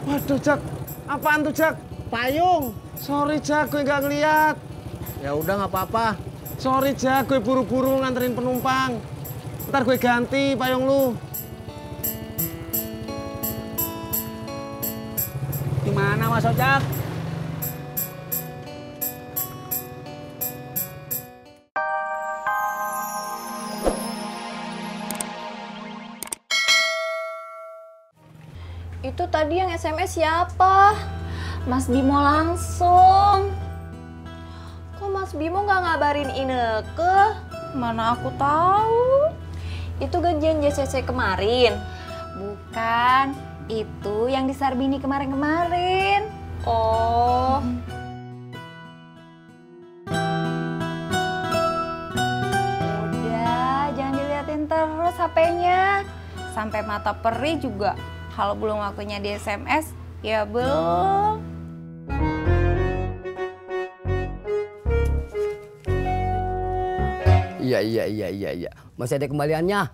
Waduh, Jak. Apaan tuh, Jak? Payung. Sorry, Jak, gue nggak ngeliat. Ya udah nggak apa-apa. Sorry, Jak, gue buru-buru nganterin penumpang. Ntar gue ganti payung lu. Gimana Mas Ojak? Itu tadi yang SMS siapa? Mas Bimo langsung. Kok Mas Bimo nggak ngabarin Ineke? Mana aku tahu. Itu gajian JCC kemarin. Bukan, itu yang di Sarbini kemarin-kemarin. Oh. Udah, jangan diliatin terus HP-nya. Sampai mata perih juga. Kalau belum waktunya di SMS, ya belum. Iya. Masih ada kembaliannya.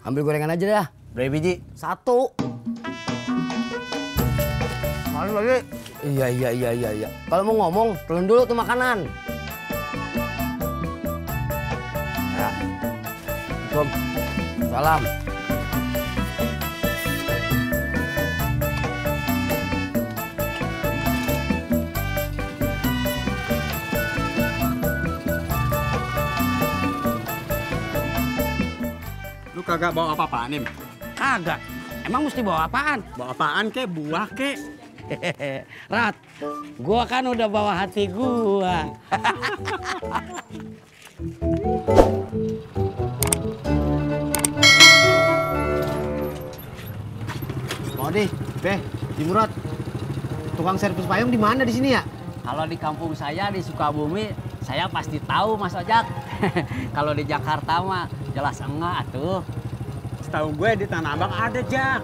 Ambil gorengan aja dah. Berapa biji? 1. Mari lagi. Iya. Kalau mau ngomong, telan dulu tuh makanan. Ya. Assalamualaikum. Salam. Lu kagak bawa apa-apaan, Im? Kagak. Emang mesti bawa apaan? Bawa apaan kek? Buah kek? Rat, gua kan udah bawa hati gua. Odi, Beh, Di Murad. Tukang servis payung di mana di sini ya? Kalau di kampung saya di Sukabumi, saya pasti tahu Mas Ojak. Kalau di Jakarta mah jelas enggak atuh. Setahu gue di Tanah Abang ada, Jak.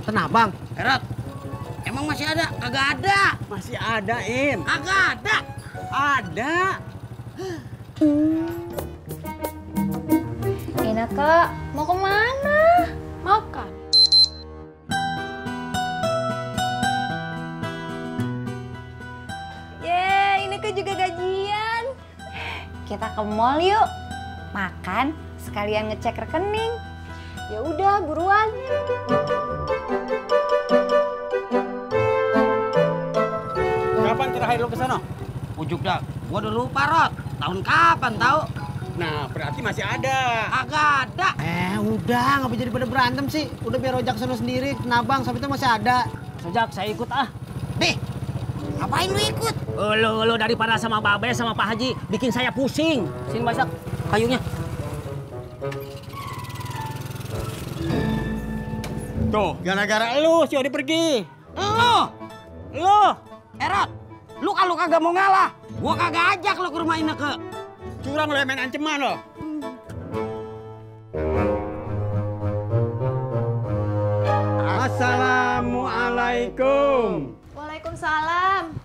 Tanah Abang? Rat, emang masih ada? Kagak ada. Masih ada, Im. Kagak ada. Ada. Ineke, mau kemana? Makan. Yeay, Ineke juga gajian. Kita ke mall yuk. Makan sekalian ngecek rekening. Ya udah, buruan. Kapan terakhir lu ke sana? Ujuk dah. Gua udah lupa, Rot. Tahun kapan tahu? Nah, berarti masih ada. Kagak ada. Udah, ngapa jadi pada berantem sih? Udah biar ojak sono sendiri, Tanah Abang, sampai itu masih ada. Sojak, saya ikut ah. Nih, ngapain lu ikut? Lu daripada sama Babe sama Pak Haji bikin saya pusing. Sini masak kayunya. Tuh, gara-gara lu si Odi pergi. Lu, Erot, lu kalau kagak mau ngalah, gua kagak ajak lu ke rumah Ineke. Curang lo, main anceman lo. Assalamualaikum. Waalaikumsalam.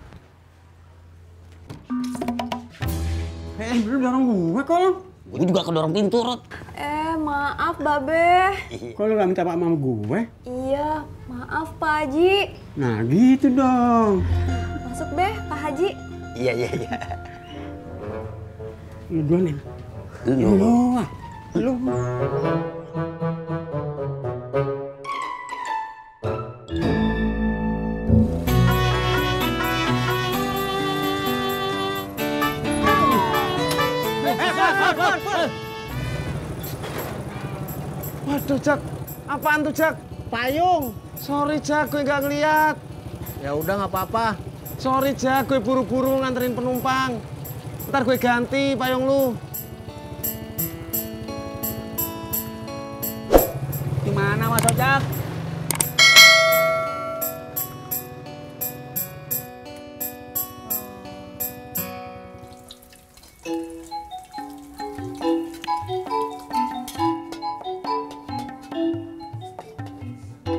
Belum dorong gue kok lo. Gue juga kedorong pintu, Rot. Maaf, Babe. Kok lu gak minta maaf sama gue? Iya, maaf Pak Haji. Nah gitu dong. Masuk deh, Pak Haji. Iya. Lu duluan, Im. Lu. Waduh, Jak. Apaan tuh, Jak? Payung. Sorry, Jak, gue nggak ngeliat. Ya udah nggak apa-apa. Sorry, Jak, gue buru-buru nganterin penumpang. Ntar gue ganti payung lu. Gimana Mas Ojak?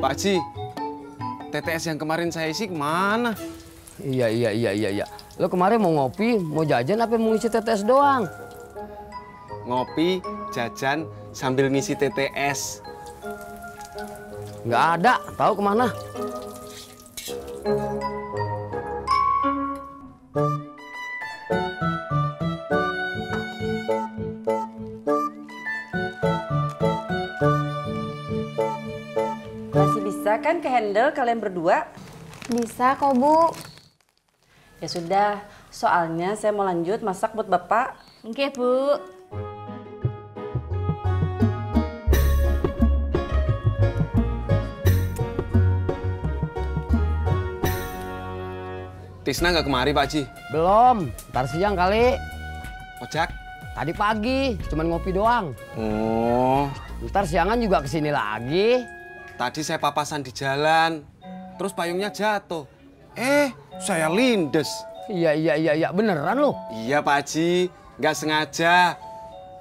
Pak Haji, TTS yang kemarin saya isi kemana? Iya. Lo kemarin mau ngopi, mau jajan apa mau ngisi TTS doang? Ngopi, jajan, sambil ngisi TTS. Nggak ada, tahu kemana? Masih bisa kan ke handle kalian berdua? Bisa kok, Bu. Ya sudah, soalnya saya mau lanjut masak buat Bapak. Oke, Bu. Tisna nggak kemari, Pak Haji? Belum, ntar siang kali. Ojak? Tadi pagi, cuman ngopi doang. Oh, Ntar siangan juga kesini lagi. tadi saya papasan di jalan. Terus payungnya jatuh. Saya lindes. Iya, beneran lu? Iya, Pak Haji. Nggak sengaja.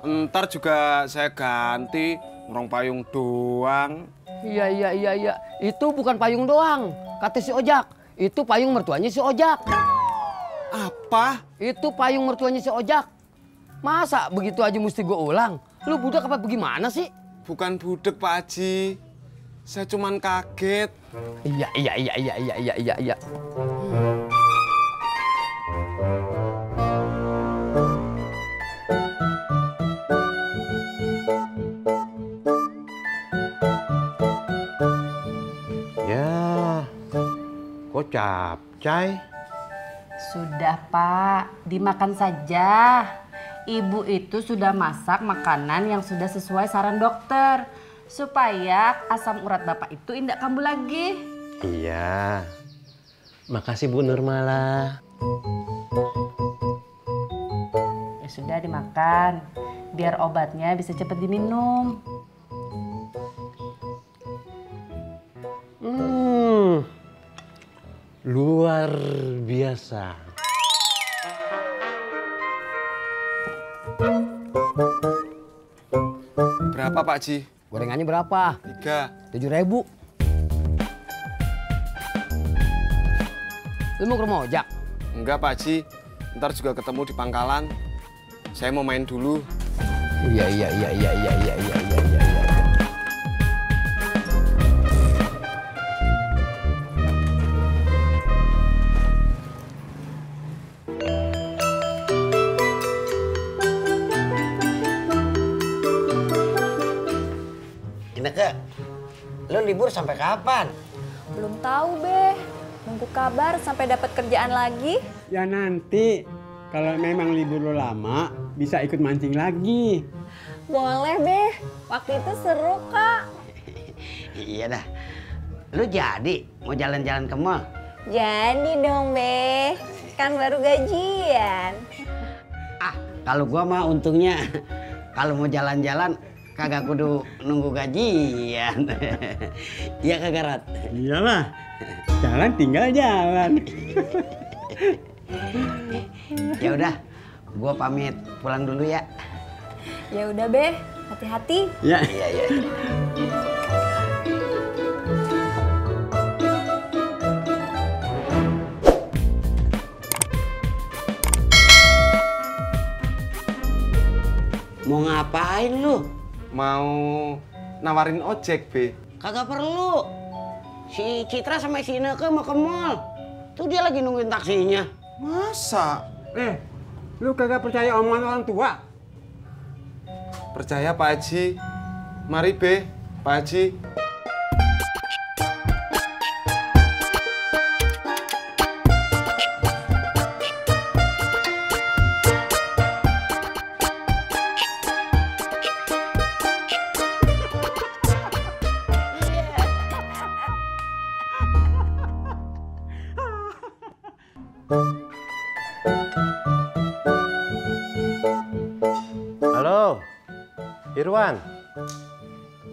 Ntar juga saya ganti. Orang payung doang. Iya. Itu bukan payung doang, kata si Ojak. Itu payung mertuanya si Ojak. Apa? Itu payung mertuanya si Ojak. Masa begitu aja mesti gue ulang? Lu budak apa bagaimana sih? Bukan budek, Pak Haji. Saya cuman kaget. Iya. Ya, kok capcay? Sudah Pak, dimakan saja. Ibu itu sudah masak makanan yang sudah sesuai saran dokter. Supaya asam urat Bapak itu tidak kambuh lagi. Iya, makasih Bu Nurmala. Ya sudah dimakan, biar obatnya bisa cepat diminum. Luar biasa. Berapa, Pak Haji? Gorengannya berapa? 3. 7.000. Lu mau ke rumah Ojak? Enggak, Pak Haji. Ntar juga ketemu di pangkalan. Saya mau main dulu. Iya. Ineke, lo libur sampai kapan? Belum tahu, Be. Nunggu kabar sampai dapat kerjaan lagi. Ya nanti kalau memang libur lo lama bisa ikut mancing lagi. Boleh, Be. Waktu itu seru, Kak. Iya dah. Lu jadi mau jalan-jalan ke mall? Jadi dong, Be. Kan baru gajian. Kalau gua mah untungnya kalau mau jalan-jalan kagak kudu nunggu gajian. Iya kagak, Rat? Iyalah, jalan tinggal jalan. Ya udah, gua pamit pulang dulu ya. Ya udah, Be. Hati-hati. Ya. Iya. Mau ngapain lu? Mau nawarin ojek, Be. Kagak perlu. Si Citra sama si Ineke mau ke mall. Tuh dia lagi nungguin taksinya. Masa? Lu kagak percaya omongan orang tua? Percaya, Pak Haji. Mari, Be. Pak Haji. Halo, Irwan.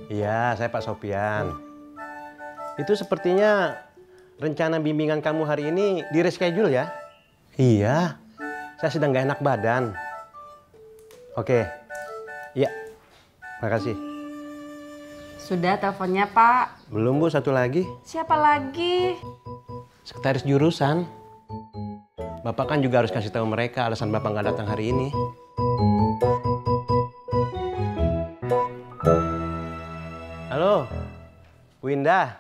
Iya, saya Pak Sopian. Itu sepertinya rencana bimbingan kamu hari ini di reschedule ya? Iya, saya sedang gak enak badan. Oke, iya, makasih. Sudah teleponnya Pak. Belum Bu, satu lagi. Siapa lagi? Sekretaris jurusan. Bapak kan juga harus kasih tahu mereka alasan Bapak nggak datang hari ini. Halo, Winda,